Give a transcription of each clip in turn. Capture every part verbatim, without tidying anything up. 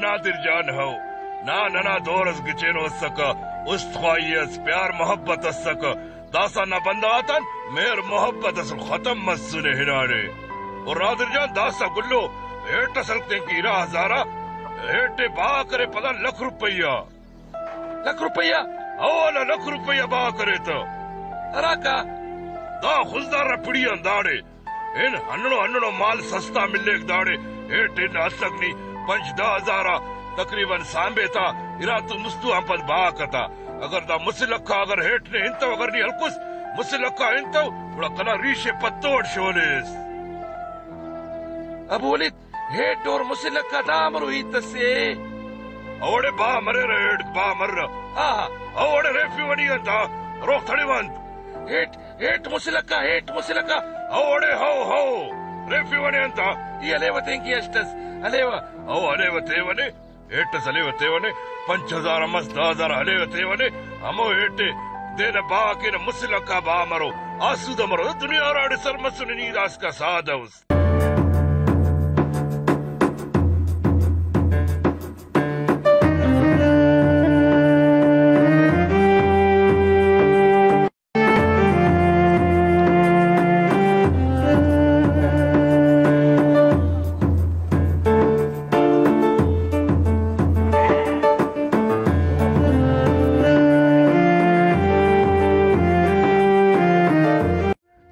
نادر جان ہو، نا ننا دور اس گچینو اسکہ، است خواہی اس، پیار محبت اسکہ، داسہ نا بندغ آتان مہر محبت اسل ختم مسنے ہنانے۔ او نادر جان داسہ گلو ہیٹ اس ہلک تینکہ ارا ہزارہ ہیٹ ءِ بہا کرے پدا لکھ روپیہ۔ لکھ روپیہ؟ او ولدا لکھ روپیہ بہا کرے تہ۔ ہراکا؟ دا خضدار نا پڑی آن داڑے۔ ہن ہندنو ہندنو مال سستا ملیک داڑے۔ ہیٹ ہن اسک نی پنچ دہ ہزار آ تقریباً سانبے تا، ارا تو مستو آن پد بہا کتا۔ اگر دا مسہ لکھ آ اگر ہیٹ نے ہنتو اگر نی ہلکس، مسہ لکھ آ ہنتو، گڑا کنا ریش ءِ پتو اٹ شولیس۔ ابو ولید، ہیٹ اور مسہ لکھ آ دا امرو ہیت اسے؟ اوڑے بہا مریرہ، ہیٹ بہا مریرہ۔ ہاں، ہاں۔ اوڑے ریفیو ونی انت، روخ تھڑی ونت۔ ہیٹ، ہیٹ مسہ لکھ آ، ہیٹ مسہ لکھ آ۔ اوڑے ہو، ہو۔ ریفیو ونی انت۔ ای ہلیوہ تینکہ اسٹ اس، ہلیوہ۔ او ہلیوہ تیونے، ہیٹ اس ہلیوہ تیونے، پنچ ہزار ہم مس، دہ ہزار ہلیوہ تیونے، ہمو ہیٹ ءِ دے نا بہا کینہ، مسہ لکھ آ بہا مرو، آسودہ مرو، دنیا ہراڑے سر مسنے نی داسکا سادہ اس۔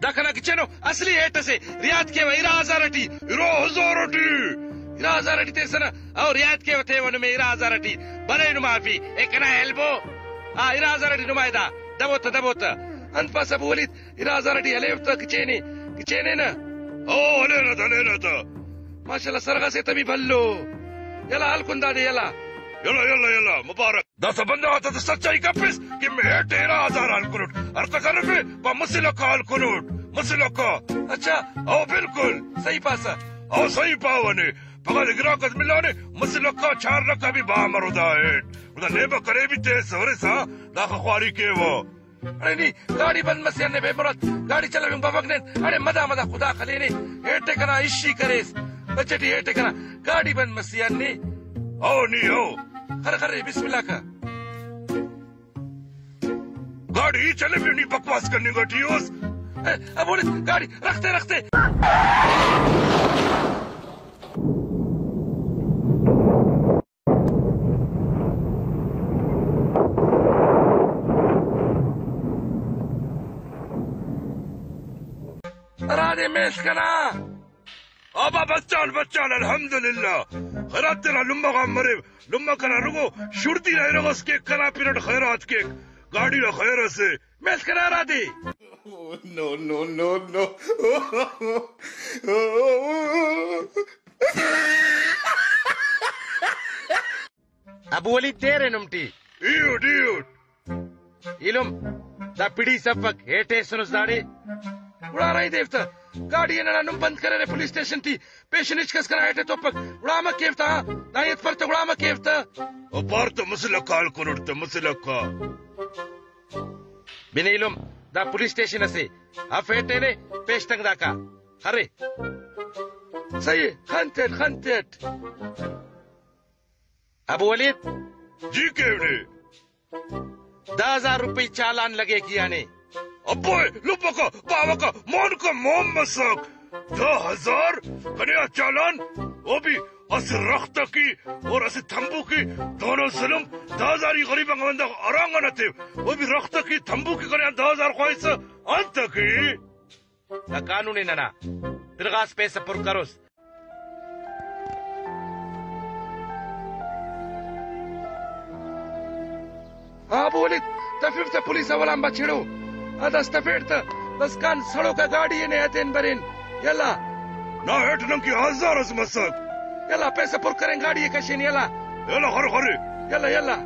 دا کنا گچینو اصلی ہیٹ اسے، ریات کیوہ ارا ہزار ٹی، ارا ہزار ٹی۔ ارا ہزار ٹی تیسہ نا، او ریات کیوہ تیوہ نمے ارا ہزار ٹی۔ بلے نمافی، اے کنا ایلبو۔ آ، ارا ہزار ٹی نمائے دا۔ دبو تہ، دبو تہ۔ انت پاسہ ابو ولید، ارا ہزار ٹی ہلیو تہ گچینے، گچینے نا۔ او، ہلینہ تہ، ہلینہ تہ۔ ماشاءاللہ، سرغا سے تبی بھلو۔ یلا ہلکن دادے، یلا۔ یلا، یلا، یلا، مبارک۔ داسہ بندغ آتا تہ سچائی کپس کہ مے ہیٹ ارا ہزار ہلکنٹ۔ ہرتہ کرفے، پا مسہ لکھ ہلکنٹ۔ مسہ لکھ۔ اچھا۔ او بالکل۔ صحیح پاسہ۔ او صحیح پاوہ نے۔ پگہ دے گراک اس ملانے، مسہ لکھ آ چار لکھ آ بھی بہا مرو دا ہیٹ۔ گڑا نیبہ کرے بھی تیس ہُرسا، داخہ خواری کیوہ۔ اڑے نی گاڑی بند مس یار نے بے مراد، گاڑی چلوینگ بفک نے۔ اڑے مدا مدا خدا خلینے، ہیٹ ءِ کنا اشی کریس، بچٹی ہیٹ ءِ کنا۔ گاڑی بند مس یار نے۔ او نی او۔ خر خر بسم اللہ کا۔ گاڑی چلوی نی بکواس کننگ ٹی اس۔ اے، ابو ولید، گاڑی رکھتے رکھتے۔ ہرادے میڷ کنا۔ آبا بچال، بچال، الحمدللہ۔ خیرات تینا لمہ غان مرے۔ لمہ کنا رگو شڑدی نا ارغ اس کیک، کنا پن اٹ خیرات کیک۔ گاڑی نا خیر اسے۔ میڷ کنا ہرادے۔ نو، نو، نو، نو۔ ابو ولید دیر ءِ نم ٹی۔ ایوٹ، ایوٹ۔ ایلم، دا پڑی سفک، ہیٹ ایسنس داڑے۔ گڑا رہی دیفتہ، گاڑی ءِ ننا نم بند کریرے پولیس اسٹیشن ٹی، پیشن ہچ کس کنا ہیٹ ءِ توپک، گڑا امہ کیفتہ، ہاں؟ دا ہیت پر تہ گڑا امہ کیفتہ۔ او پار تہ مسلک آ ہلکنٹ تہ مسلک آ۔ بن ایلم، دا پولیس اسٹیشن اسے، اف ہیٹ ءِ نے پیش تنگ داکا، خرے۔ صحیح ءِ، خن تیٹ، خن تیٹ۔ ابو ولید۔ جی کیونے۔ دہ ہزار روپئی چالان لگے کیانے۔ ابوئے، لبکا، باوکا، مونکا مون مسک۔ دہ ہزار کنے آ چالان، او بھی اسہ رخت کی اور اسہ تمبو کی، دونوں ظلم، دہ ہزار ای غریب انگا بندغ ارانگا نہ تیو، او بھی رخت کی تمبو کی کنے آ دہ ہزار خواہسہ، انت کی؟ دا قانون ءِ ننا۔ ترغاس پیسہ پر کروس۔ ہاں ابو ولید، تفیف تہ پولیس اول آن با چڑو۔ ادس تفیٹ تہ بس کان سڑوکا گاڑی ءِ نے ہتین برین۔ یلا۔ نا ہیٹ نن کہ ہزار اس مسک۔ یلا پیسہ پر کرین گاڑی ءِ کشین یلا۔ یلا خر خر۔ یلا یلا۔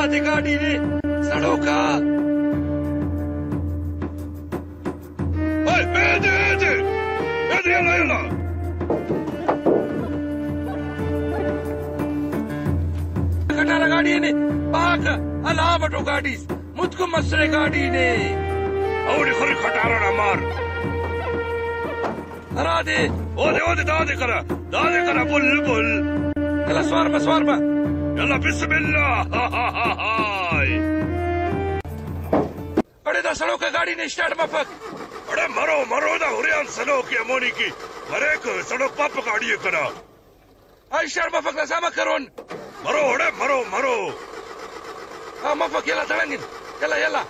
تے گاڈی نے سڑوکا۔ اے، اے دے، اے دے۔ اے دے، یلا، یلا۔ کٹارہ گاڈی نے پاک الا بٹو گاڈی متکم مسنے گاڈی نے۔ اوڑے خری کٹارہ نا مار۔ ہرادے۔ اودے، اودے، دادے کرا، دادے کرا، بل، بل۔ یلا سوار مہ، سوار مہ۔ یلا بسم اللہ۔ اڑے دا سڑوک آ گاڈی نے اسٹارٹ مفک۔ اڑے مرو، مرو، دا ہرے آن سلوک یا مونی کی مریک، سڑوک پاپ گاڈی ءِ کنا۔ آ اسٹارٹ مفک، نسا مہ کرون۔ مرو، اڑے مرو، مرو۔ آ مفک، یلا تڑنگ ان۔ یلا، یلا۔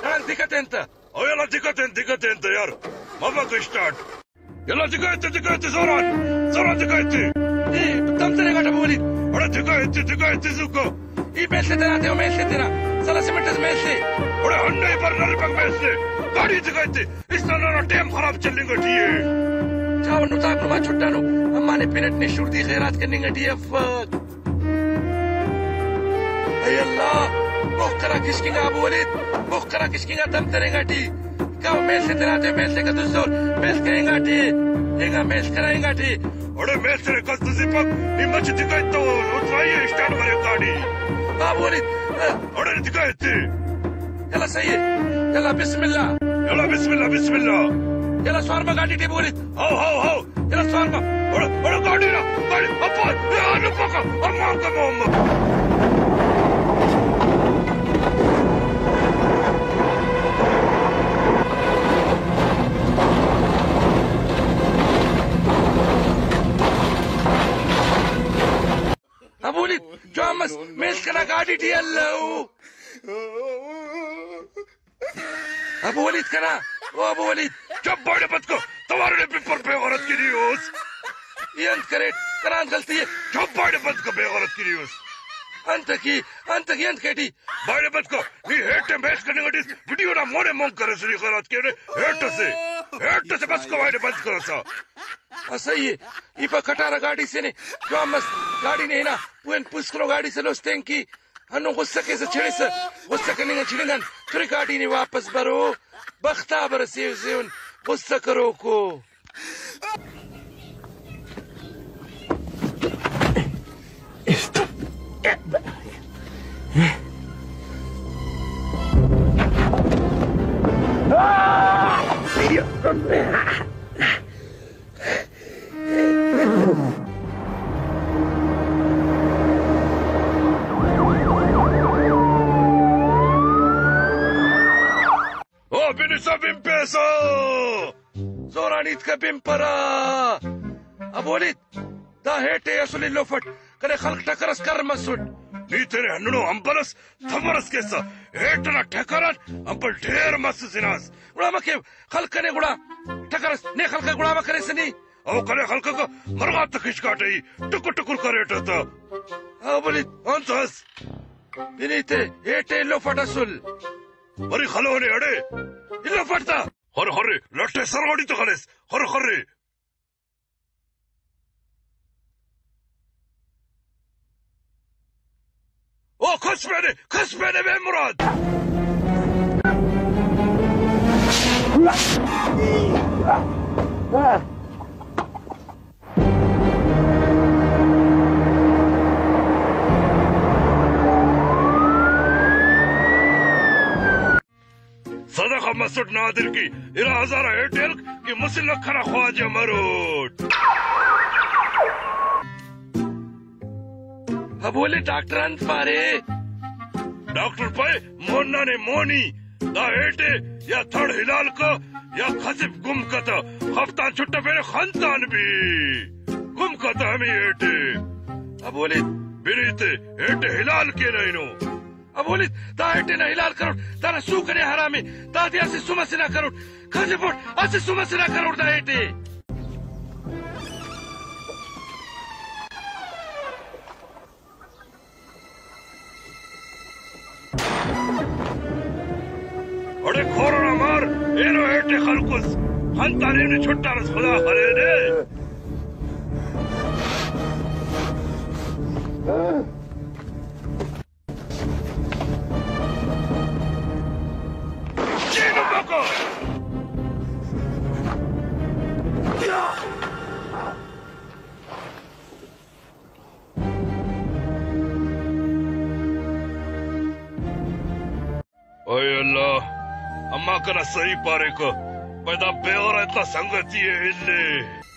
تڑنگ دکت انت۔ او یلا دکت انت، دکت انت یار۔ مفک اسٹارٹ۔ یلا دکا ایتے، دکا ایتے زوران، زوران دکا ایتے۔ اے، دم تینے گاٹا بولی۔ اڑے دکا ایتے، دکا ایتے زوکو۔ ای میل سے تینا، تیو میل سے تینا۔ سلا سیمنٹ اس میل سے۔ اڑے ہنڈے پر نری پک میل سے۔ گاڑی دکا ایتے۔ اس طرح نا ٹائم خراب چلنگ ٹی ہے۔ چاو نو تاک نما چھٹانو۔ اما نے پنٹ نے شردی خیرات کننگ ٹی افک۔ اے اللہ، مخ کرا کشکنگا ابو ولید، مخ کرا کشکنگا دم ترنگا ٹی۔ کاو میل سے تینا تے میل سے کتو زور، میل سے انگا ٹی، انگا میل سے کرا انگا ٹی۔ اڑے میل سے کس تسی پک، نی مچ دکھائی تو، اترائی اسٹارٹ مرے گاڑی۔ ابو ولید، اڑے دکھائی تے۔ یلا صحیح ہے۔ یلا بسم اللہ۔ یلا بسم اللہ، بسم اللہ۔ یلا سوار مہ گاڑی ٹی ابو ولید۔ ہاؤ، ہاؤ، ہاؤ۔ یلا سوار مہ۔ اڑے، اڑے گاڑی نا، گاڑی، اپا، اے آلو پکا، اما کا محمد۔ ابو ولید، جوان مس، میل کنا گاڑی ٹی الو۔ ابو ولید کنا، او ابو ولید۔ چپ باڑے بد کو، توارے پپر بے غیرت کی نیوز۔ ای انت کریٹ، کنا انت غلطی ہے۔ چپ باڑے بد کو بے غیرت کی نیوز۔ انت کی، انت کی انت کیٹی۔ باڑے بد کو، نی ہیٹ میچ کننگ ٹی ویڈیو نا مونے مون کرے سری خیرات کیونے، ہیٹ سے، ہیٹ سے بس کو باڑے بد کرسا۔ آ، صحیح ہے۔ ای پا کٹارہ گاڑی سے نے، جوان مس، گاڑی نے ہنا، پوین پوسکنو گاڑی سے لوس تینکی۔ ہنو غصہ کیسہ چھڑسہ، غصہ کننگ آن چھڑنگ آن چرے گاڑی نے واپس برو، بخت آ برو سیو سیون غصہ کروکو۔ او بنسا بن پیسہ۔ زوران ایتکا بن پرا۔ ابو ولید، دا ہیٹ ءِ اسل ایلو فٹ، کنے خلق ٹکر اس کر مسٹ۔ نی تینے ہندنو امبل اس تھمر اس کیسہ، ہیٹ ئنا ٹکر آن امبل ڈھیر مس زناس۔ گڑا امر کیو، خلق کنے گڑا ٹکر اس، نے خلق گڑا امر کریسہ نی؟ او کنے خلقکہ مرغاتا کشکاٹی ٹکر ٹکر کریٹہ تہ۔ ہا ولید، انت اس؟ بنی تے ہیٹ ءِ ایلو فٹ اسل۔ بری خلونے اڑے، ایلو فٹ تا۔ خر خرے، لٹ ءِ سرغڑی تہ خلیس، خر خرے۔ او کھس پینے، کھس پینے بے مراد۔ صدقہ مسٹ نادر کی، ارا ہزارہ ہیٹ ہلک کہ مسہ لکھ ئنا خواجہ مروٹ۔ ابو ولید، ڈاکٹر انت پارے؟ ڈاکٹر پائے، مون نانے مونی، دا ہیٹ ءِ یا تھڑ حلال کہ یا کھسپ گم کتہ، خفتان چھٹفینے خنتان بھی۔ گم کتہ ہمے ہیٹ ءِ۔ ابو ولید۔ بنی تے ہیٹ ءِ حلال کینہ اینو۔ ابو ولید، دا ہیٹ ءِ نا حلال کروٹ، دانا سو کنے حرام ءِ، دادے اسہ سم ئسے نا کروٹ، کھسفوٹ، اسہ سم ئسے نا کروٹ دا ہیٹ ءِ۔ اڑے کھور ئنا مار، اینو ہیٹ ءِ خلکس، خنتان ایمنی چھٹانس خدا خلینے۔ اے اللہ، اماں کنا سہی پاریکہ، پائے دا بے غیرت نا سنگتی ءِ اِلے۔